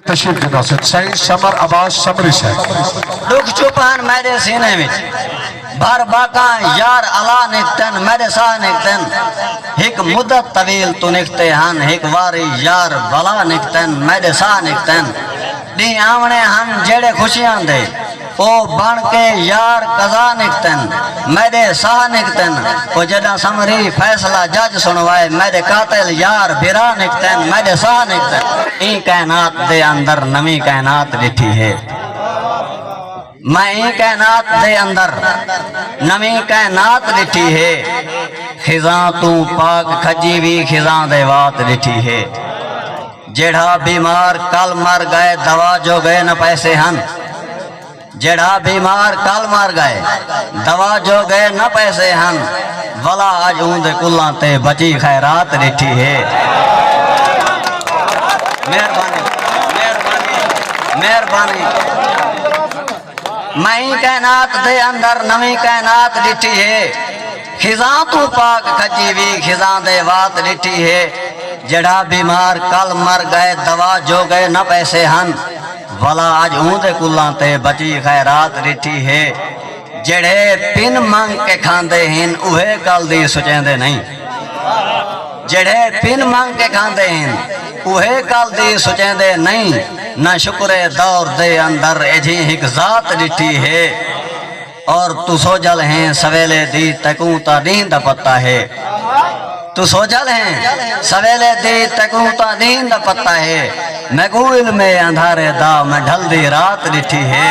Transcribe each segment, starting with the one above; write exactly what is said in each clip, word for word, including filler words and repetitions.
تشریف گھندا سن سائیں سمر عباس سمری صاحب۔ ݙکھ چپ ہن میݙے سینے وچ، بھر باکاں یار الا نکتن، میݙے ساہ نکتن۔ ہک مدت طویل توں نکتے ہن، ہک واری یار بلا نکتن، میݙے ساہ نکتن۔ ݙینہہ آوݨے ہن جیڑھے خوشیاں دے، او بݨ کے یار قضا نکتن، میݙے ساہ نکتن۔ او جݙاں سمری فیصلہ جج سݨوائے، میݙے قاتل یار بھرا نکتن، میݙے ساہ نکتن۔ ایں کائنات دے اندر نویں کائنات ݙٹھی ہے۔ میں ایں کائنات دے اندر نویں کائنات ݙٹھی ہے۔ خزاں توں پاک کھجی وی خزاں دے وات ݙٹھی ہے۔ جیڑھا بیمار کل مر ڳئے، دوا جوڳے نہ پیسے ہن۔ جیڑھا بیمار کل مر ڳئے، دوا جوڳے نہ پیسے ہن، ولا اڄ اوں دے کلاں تے بچی خیرات ݙٹھی ہے۔ مہربانی، مہربانی، مہربانی۔ میں ایں کائنات دے اندر نویں کائنات ݙٹھی ہے۔ خزاں توں پاک کھجی وی خزاں دے وات ݙٹھی ہے۔ جیڑھا بیمار کل مر ڳئے، دوا جوڳے نہ پیسے ہن، ولا اڄ اوں دے کلاں تے بچی خیرات ݙٹھی ہے۔ جیڑھے پن منگ کے کھاندے ہن، اوہے کل دی سوچیندے نئیں۔ جیڑھے پن منگ کے کھاندے ہن، اوہے کل دی سوچیندے نئیں۔ نہ شکر دور دے اندر ایجھی ہک ذات ݙٹھی ہے۔ اور توں سوجھل ہیں سویلے دی، تیکوں تاں ݙینہہ دا پتہ ہے۔ توں سوجھل ہیں سویلے دی، تیکوں تاں ݙینہہ دا پتہ ہے۔ میکوں علم اندھارے دا، میں ڈھلدی رات ݙٹھی ہے۔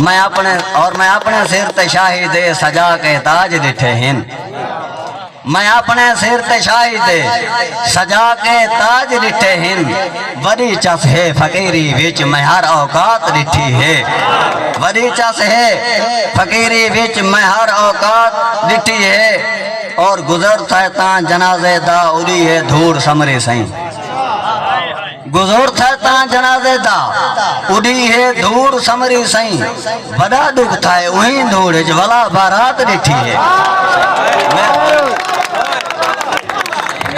میں اپݨے، اور میں اپݨے سر تے شاہی دے سجا کے تاج ݙٹھے ہن۔ میں اپݨے سر تے شاہی دے سجا کے تاج ݙٹھے ہن۔ وݙی چس ہے فقیری وچ میں ہر اوقات ݙٹھی ہے۔ وݙی چس ہے فقیری وچ میں ہر اوقات ݙٹھی ہے۔ اور گزر تھئے تاں جنازے دا، اݙی ہے دھوڑ سمری سئیں۔ گزر تھئے تاں جنازے دا، اݙی ہے دھوڑ سمری سئیں۔ وݙا ݙکھ تھئے اوہیں دھوڑ اچ ولا بارات ݙٹھی ہے۔